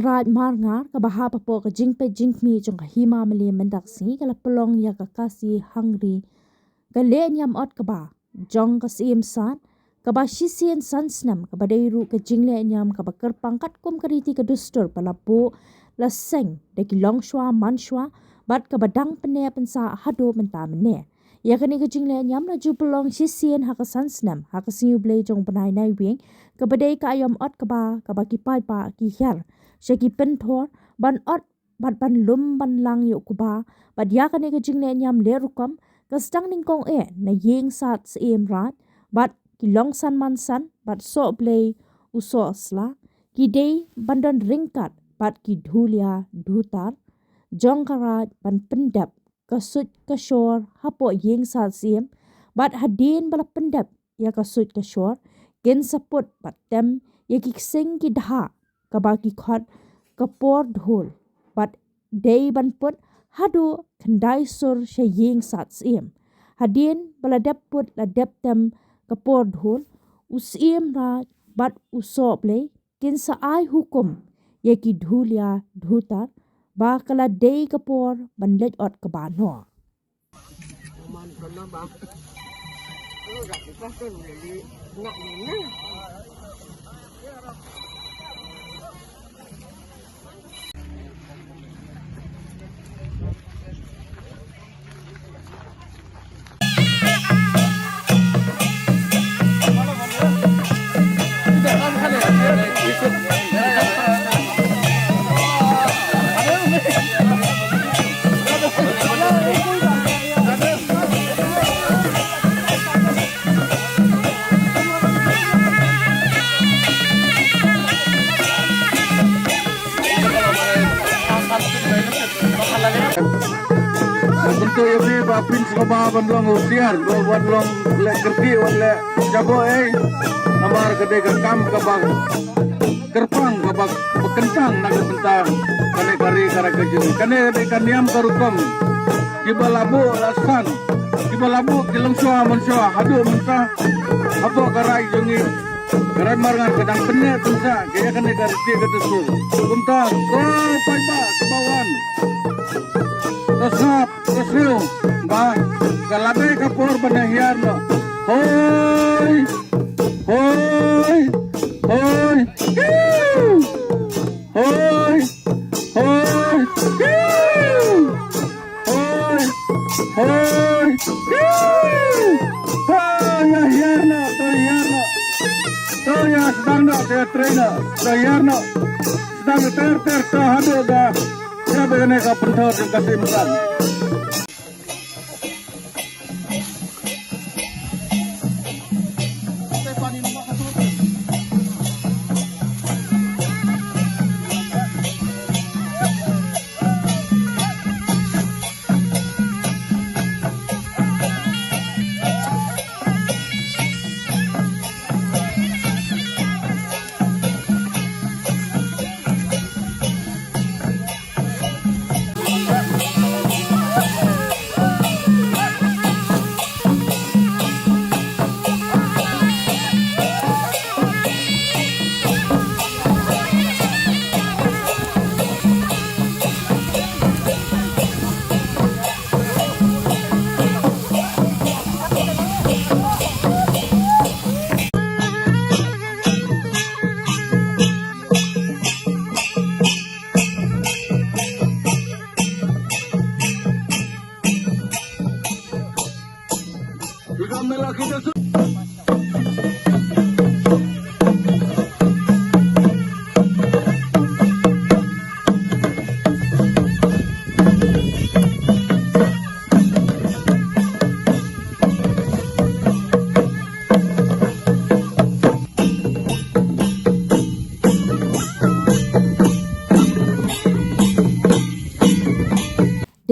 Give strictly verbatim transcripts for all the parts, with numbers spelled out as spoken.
Raid Marngar kaba hap hapoh ka jingpeit jingkhmih jong ka Hima Mylliem mynta ka sngi ka la pynlong ïa ka Khasi Hungry, ka lehniam ot kaba jong ka Syiem Saad kaba shisien san snem, kaba dei ruh ka jinglehniam kaba kyrpang katkum ka riti ka dustur ba la buh la seng da ki longshuwa manshuwa bad kaba dang pynneh pynsah haduh mynta mynne. Ïa kane ka jinglehniam la ju pynlong shisien ha ka san snem ha ka Sngi U Blei jong u bnai Naiwieng, kaba dei ka aïom ot kaba, kaba ki paidbah ki hiar sha ki pynthor ban ot bad ban lum ban lang ïa u kba. Bad ïa kane ka jinglehniam leh rukom ka sdang nyngkong eh na ïing Saad Syiem Raid bad ki longsan mansan bad sohblei u sohsla ki dei ban don ryngkat bad ki dhulia dhutar jong ka raid ban pyndep ka suit ka shor hapoh ïing Saad Syiem. Bad hadien ba la pyndep ïa ka suit ka shor, kin sa put bad tem ïa ki ksing ki dhah kaba ki khot ka por dhul bad dei ban put haduh khyndai sur sha ïing Saad Syiem. Hadien ba la dep put la dep tem ka por dhul, u Syiem Raid bad u sohblei kin sa ai hukum ïa ki dhulia dhutar ba ka la dei ka por ban leit ot kaba noh. Kumto ïa phi ba phin sngewbha ban long husiar, ba wat long leh kyrkieh, wat leh jaboh ei. Namar ka dei ka kam kaba kyrpang, kaba, ba kyntang na ka bynta kane ka ri ka rai ka jong ngi. Kane ka dei ka niam ka rukom. Kiba la buh la san, kiba la buh ki longshuwa manshuwa haduh mynta hapoh ka rai jong ngi. Ka Raid Marngar ka dang pynneh pynsah ïa kane ka riti ka dustur. Kumta ko paidbah kiba wan, to sngap, to sngewbha, ka la dei ka por ban hiar noh. Hoi, hoi, hoi, kiu. Hoi, hoi, kiu. Hoi, hoi, kiu. To ïa hiar noh, to hiar noh. To ïa sdang noh, to ïa trei noh, to hiar noh. Sdang ter ter, to haduh ba ïa ba kane ka pynthor jong ka Syiem Saad.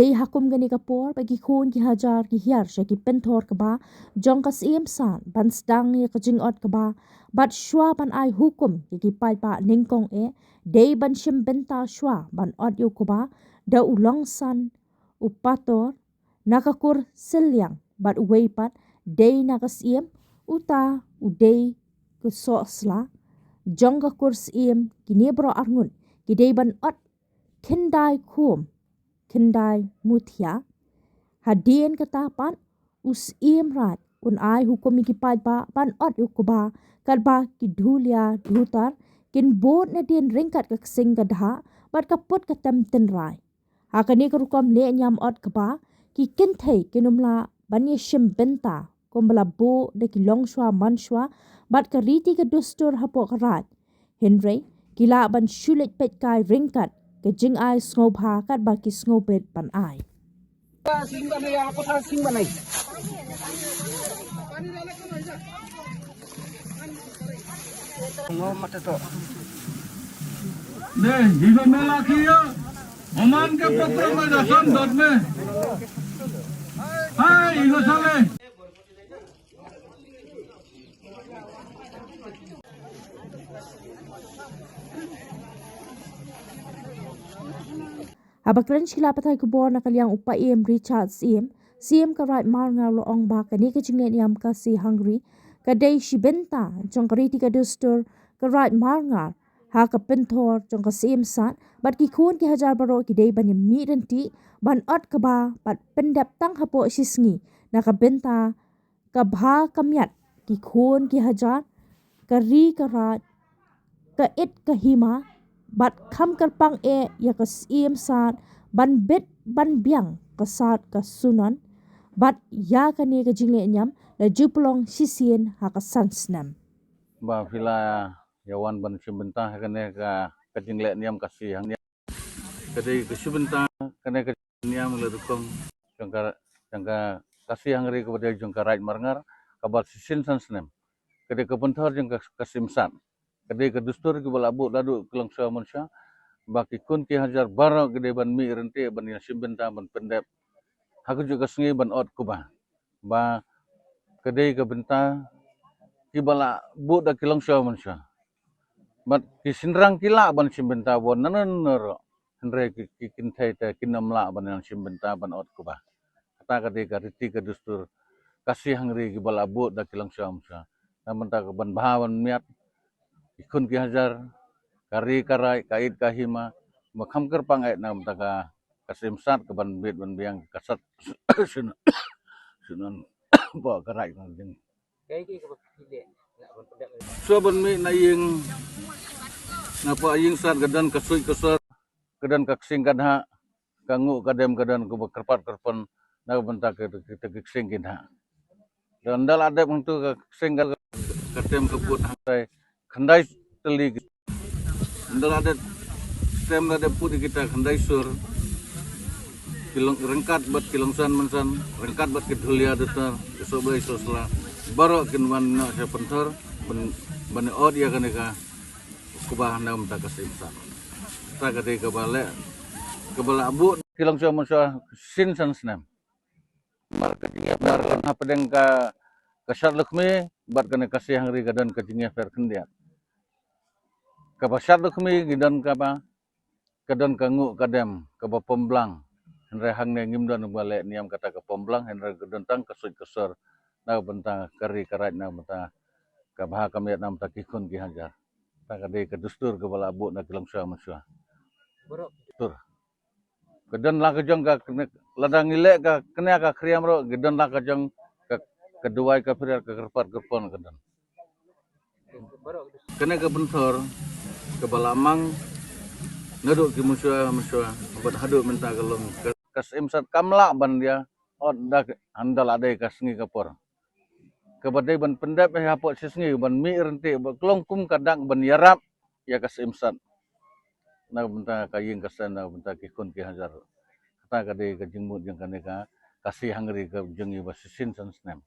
Dei ha kum kane ka por ba ki khun ki hajar ki hiar sha ki pynthor kba jong ka Syiem Saad ban sdang ïa ka jingot kba bad shuwa ban ai hukum ïa ki paidbah nyngkong eh, dei ban shim bynta shuwa ban ot ïa u kba da u longsan, u pator, na ka kur Sylliang bad uwei pat dei na ka Syiem, uta u dei ka sohsla jong ka kur Syiem. Kine baroh arngut ki dei ban ot khyndai khum, khyndai muthia. Hadien kata pat, u Syiem Raij un ai hukum ïa ki paidbah ban ot ïa u kba, katba ki dhulia dhutar kin bud nadien ryngkat ka ksing ka dhah bad ka put ka tem tynrai. Ha kane ka rukom leh niam ot kba, ki kynthei kin ym lah ban ïashim bynta kumba la buh da ki longshuwa manshuwa bad ka riti ka dustur hapoh ka raij. Hynrei ki lah ban shu leit peit kai ryngkat ka jingai sngewbha katba ki sngewbit ban ai. Ne, iba mela kia, oman ke pokro me dasan dot me. Hai, iba sale. Haba kren sha ki lad pathai khubor na ka liang u Paiem Richard Syiem, Syiem ka Raid Marngar, u la ong ba kane ka jingleh niam Khasi Hungary ka dei shi bynta jong ka riti ka dustur ka Raid Marngar, ha ka pynthor jong ka Syiem Sad bad ki khun ki hajar baroh ki dei ban ïa mih ryntih ban ot kba bad pyndep tang hapoh shi sngi na ka bynta ka bha ka miat ki khun ki hajar, ka ri ka raid, ka it ka hima, bad kham kyrpang eh ïa ka Syiem Sad ban bit ban biang ka sad ka sunon. Bad ïa kane ka jingleh niam la ju pynlong shisien ha ka san snem. Ba phi la ïa wan ban shim bynta ha kane ka, ka jingleh niam Khasi Hungary. Ka dei ka shim bynta kane ka niam la rukom jong ka, jong ka Khasi Hungary kaba dei jong ka Raid Marngar kaba shisien san snem. Ka dei ka pynthor jong ka, ka Syiem Sad. Ka dei ka dustur kiba la buh naduh ki longshuwa manshuwa ba ki khun ki hajar baroh ki dei ban mih ryntih ban ïa shim bynta ban pyndep ha kajuh ka sngi ban ot kba. Ba ka dei ka bynta kiba la buh da ki longshuwa manshuwa. Bad ki shynrang ki lah ban shim bynta bun nangne nangne ruh. Hynrei ki, ki kynthei te kin ym lah ban ïa shim bynta ban ot kba. Kata ka dei ka riti ka dustur Khasi Hungary kiba la buh da ki longshuwa manshuwa. Na bynta ka ban bha ban miat ki khun ki hajar, ka ri ka raid, ka it ka hima, ba kham kyrpang eh na bynta ka, ka Syiem Sad ka ban bit ban biang ka sad sunon, sunon hapoh ka raid ka jing. Shuwa ban mih na ïing, na poh ïing sad ka don ka suit ka sor, ka don ka ksing ka dhah, ka nguh ka dem ka don kaba kyrpad kyrpon na ka bynta ka, ka, ka ksing ki dhah. Don da la dep hangtu ka ksing ka, ka tem ka put hangtai khyndai tylli ki. Don da la dep tem da dep put kita khyndai sur. Ki long ryngkat bad ki longsan mansan, ryngkat bad ki dhulia dutar, ki sohblei sohsla. Baroh kin wan noh sha pynthor ban, ban ot ïa kane ka kba na bynta ka Syiem Sad. Ta ka dei kaba leh, kaba la buh ki longshuwa manshuwa shisien san snem. Namar ka jingïapher hapdeng ka, ka Shad Lakhmi bad kane ka Khasi Hungary ka don ka jingïapher khyndiat. Kaba Shad Lakhmi ki don kaba, ka don ka nguh ka dem kaba pynblang. Hynrei hangne ngim don ba leh niam kata ka pynblang, hynrei ka don tang ka suit ka sor na ka bynta ka ri ka raid, na ka bynta ka bha ka miat, na ka bynta ki khun ki hajar. Ta ka dei ka dustur kaba la buh na ki longshuwa manshuwa. Dustur. Ka don la ka jong ka kne-, lada ngi leh ka kñia ka khriam ruh, ka don la ka jong ka, ka duwai ka phriar, ka kyrpad kyrpon ka don. Kane ka pynthor kaba la mang naduh ki mynshuwa mynshuwa bad haduh mynta ka long ka, ka Syiem Sad kam lah ban ïa ot da, hynda la dei ka sngi ka por. Kaba dei ban pyndep ïa hapoh shi sngi ban mih ryntih ba ka long kum ka dak ban ïarap ïa ka Syiem Sad. Na ka bynta ka ïing ka sem, na ka bynta ki khun ki hajar. Kata ka dei ka jingmut jong kane ka, ka Khasi Hungary ka jong ngi ba shisien san snem.